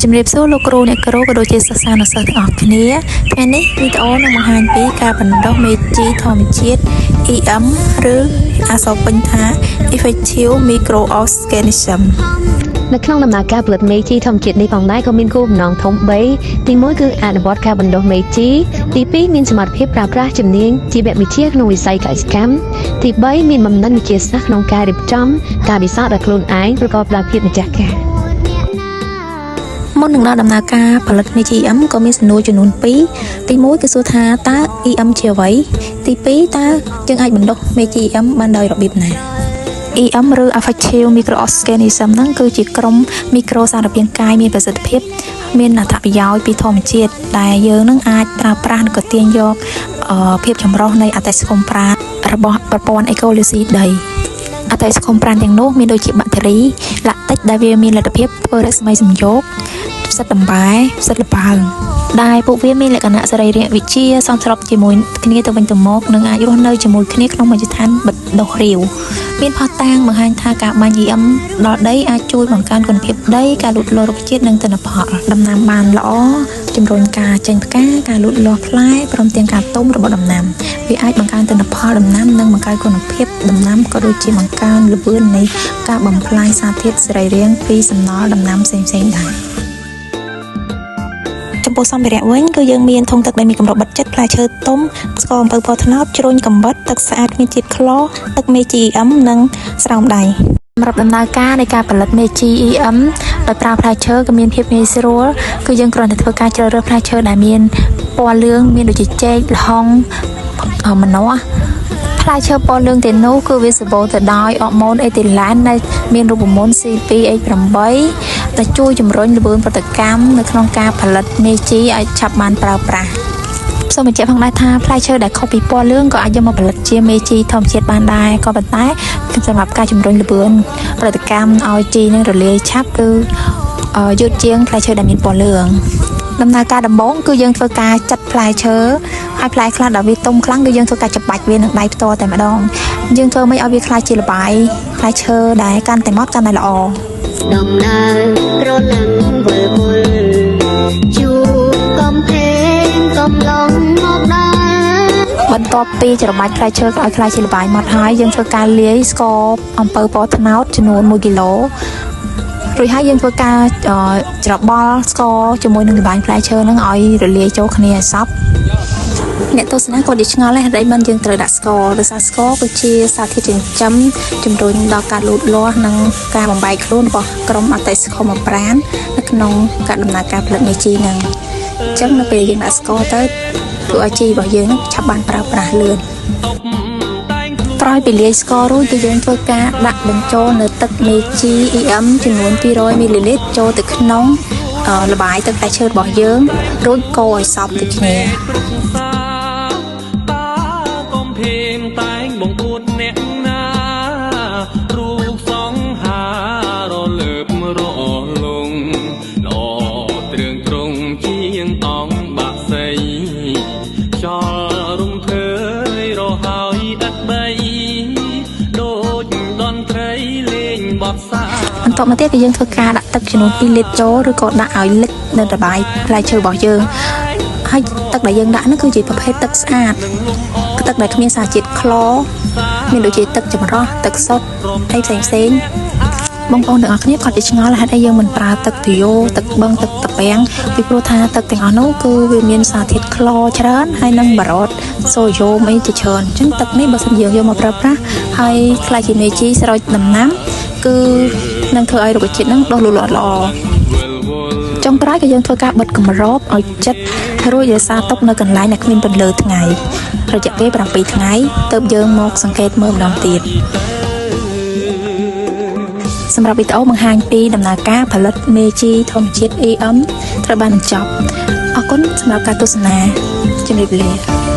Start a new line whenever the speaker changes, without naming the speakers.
ជំរាបសួរលោកគ្រូអ្នកគ្រូក៏ដូចជាសិស្សានុសិស្សទាំងអស់គ្នាថ្ងៃនេះវីដេអូនឹងបង្ហាញពីការបណ្ដុះមេជីធម្មជាតិ EM ឬអក្សរពេញថា Effective Microorganism។
នៅក្នុងដំណើរការផលិតមេជីធម្មជាតិនេះផងដែរក៏មានគោលបំណងធំ3ទី1គឺអនុវត្តការបណ្ដុះមេជីទី2មានសមត្ថភាពប្រើប្រាស់ជំនាញជីវវិទ្យាក្នុងវិស័យកសិកម្មទី3មានបំណិនវិទ្យាសាស្ត្រក្នុងការរៀបចំការពិសោធន៍ដោយខ្លួនឯងប្រកបដោយភាពម្ចាស់ការ។
មុននឹងដល់ដំណើរការផលិតមេជី EM ក៏មានសំណួរចំនួន2ទី1គឺសួរថាតើ EM ជាអ្វីទី2តើយើងអាចបណ្ដុះមេជី EM បានដោយរបៀបណា EM ឬ Effective Microorganism ហ្នឹងគឺជាក្រុមមីក្រូសារពាង្គកាយមានប្រសិទ្ធភាពមានអត្ថប្រយោជន៍ពីធម្មជាតិដែលយើងនឹងអាចប្រើប្រាស់និងក៏ទាញយកភាពចម្រុះនៃអតិសកម្មប្រាណរបស់ប្រព័ន្ធអេកូឡូស៊ីដីអតិសកម្មប្រាណទាំងនោះមានដូចជាបាក់តេរីឡាក់ទិកដែលវាមានលទ្ធភាពធ្វើរស្មីសំយោគផ្សិតដំបែផ្សិតល្បើងដែលពួកវាមានលក្ខណៈសរីរាង្គវិទ្យាសមស្របជាមួយគ្នាទៅវិញទៅមកនិងអាចរស់នៅជាមួយគ្នាក្នុងមជ្ឈដ្ឋានបណ្ដុះរាវមានភស្តុតាងបង្ហាញថាការបាញ់ EM ដល់ដីអាចជួយបង្កើនគុណភាពដីការលូតលាស់រុក្ខជាតិនិងទិន្នផលដំណាំបានល្អជំរុញការចេញផ្កាការលូតលាស់ផ្លែព្រមទាំងការទុំរបស់ដំណាំវាអាចបង្កើនទិន្នផលដំណាំនិងបង្កើនគុណភាពដំណាំក៏ដូចជាបង្កើនល្បឿននៃការបំផ្លាញសារធាតុសរីរាង្គពីសំណល់ដំណាំផ្សេងៗដែរចំពោះសម្ភារៈវិញគឺយើងមានធុងទឹកដែលមានកម្រិតបិទជិតផ្លែឈើទុំស្ករអំពៅពណ៌ត្នោតជ្រុញកំបិតទឹកស្អាតគ្មានជាតិក្លរទឹកមេជី EM និងស្រោមដៃសម្រាប់ដំណើរការនៃការផលិតមេជី EM ដោយប្រើផ្លែឈើក៏មានភាពងាយស្រួលគឺយើងគ្រាន់តែធ្វើការជ្រើសរើសផ្លែឈើដែលមានពណ៌លឿងមានដូចជាចេកល្ហុងម្នាស់ផ្លែឈើពណ៌លឿងទាំងនោះគឺវាសម្បូរទៅដោយអរម៉ូនអេទីឡែនដែលមានរូបមន្ត C2H8 ដែលជួយជំរុញល្បឿនប្រតិកម្មនៅក្នុងការផលិតមេជីឲ្យឆាប់បានប្រើប្រាស់សូមបញ្ជាក់ផងដែរថាផ្លែឈើដែលខុសពីពណ៌លឿងក៏អាចយកមកផលិតជាមេជីធម្មជាតិបានដែរក៏ប៉ុន្តែសម្រាប់ការជំរុញល្បឿនប្រតិកម្មឲ្យជីនឹងរលាយឆាប់គឺយឺតជាងផ្លែឈើដែលមានពណ៌លឿងដំណើរការដំបូងគឺយើងធ្វើការចាត់ផ្លែឈើហើយផ្លែខ្លះដែលវាទុំខ្លាំងគឺយើងធ្វើការច្បាច់វានឹងដៃផ្ទាល់តែម្ដងយើងធ្វើមិនឲ្យវាក្លាយជាល្បាយផ្លែឈើដែលកាន់តែម៉ត់កាន់តែល្អ។
ដំណើរក្រលឹងវិលវល់ជួបកំភែងកំឡងមកដល់
បន្ទាប់ពីច្របាច់ផ្លែឈើឲ្យក្លាយជាល្បាយម៉ត់ហើយយើងធ្វើការលាយស្ករអំពៅពណ៌ត្នោតចំនួន1គីឡូរួចហើយយើងធ្វើការច្របល់ស្ករជាមួយនឹងល្បាយផ្លែឈើហ្នឹងឲ្យរលាយចូលគ្នាឲ្យសព្វអ្នកទស្សនាគាត់និយាយឆ្ងល់ហេតុអីបានយើងត្រូវដាក់ស្ករដោយសារស្ករគឺជាសារធាតុចិញ្ចឹមជំរុញដល់ការលូតលាស់និងការបំបែកខ្លួនរបស់ក្រុមអតិសកម្មប្រាណនៅក្នុងការដំណើរការផលិតមេជីហ្នឹងអញ្ចឹងនៅពេលយើងដាក់ស្ករទៅធ្វើឲ្យជីរបស់យើងឆាប់បានប្រើប្រាស់លឿនក្រោយពីលាយស្កររួចគឺយើងធ្វើការដាក់បញ្ចូលនៅទឹកមេជី EM ចំនួន200មីលីលីត្រចូលទៅក្នុងល្បាយទឹកផ្លែឈើរបស់យើងរួចកូរឲ្យសព្វទៅគ្នា។
សាតាកំភេមតែងបង្អួតអ្នកណារូបសង្ហារលើបរលងល្អទ្រឿងត្រង់ជាងអង្គបាក់សីខ្យល់រំភើយរហើយឥតបីដូចតន្ត្រីលេងបទសា
បន្ទាប់មកទៀតគឺយើងធ្វើការដាក់ទឹកចំនួន2លីត្រចូលឬក៏ដាក់ឲ្យលិចនៅល្បាយផ្លែឈើរបស់យើងហើយទឹកដែលយើងដាក់នោះគឺជាប្រភេទទឹកស្អាតទឹកដែលគ្មានសារជាតិក្លរមានដូចជាទឹកចម្រោះទឹកសុទ្ធអីផ្សេងផ្សេងៗបងប្អូនទាំងអស់គ្នាគាត់ជាឆ្ងល់ហេតុអីយើងមិនប្រើទឹកទុយោទឹកបឹងទឹកត្រពាំងពីព្រោះថាទឹកទាំងអស់នោះគឺវាមានសារធាតុក្លរច្រើនហើយនិងបារតសូដ្យូមអីជាច្រើនអញ្ចឹងទឹកនេះបើសិនយើងយកមកប្រើប្រាស់ហើយក្លាយជាមេជីស្រោចដំណាំគឺនឹងធ្វើឲ្យរុក្ខជាតិហ្នឹងដុះលូតលាស់ល្អចុងក្រោយក៏យើងធ្វើការបិទគម្របឲ្យជិតរួចរក្សាទុកនៅកន្លែងដែលគ្មានពន្លឺថ្ងៃរយៈពេល7ថ្ងៃទើបយើងមកសង្កេតមើលម្ដងទៀតសម្រាប់វីដេអូបង្ហាញពីដំណើរការផលិតមេជីធម្មជាតិ EM ត្រូវបានបញ្ចប់អរគុណសម្រាប់ការទស្សនាជម្រាបលា។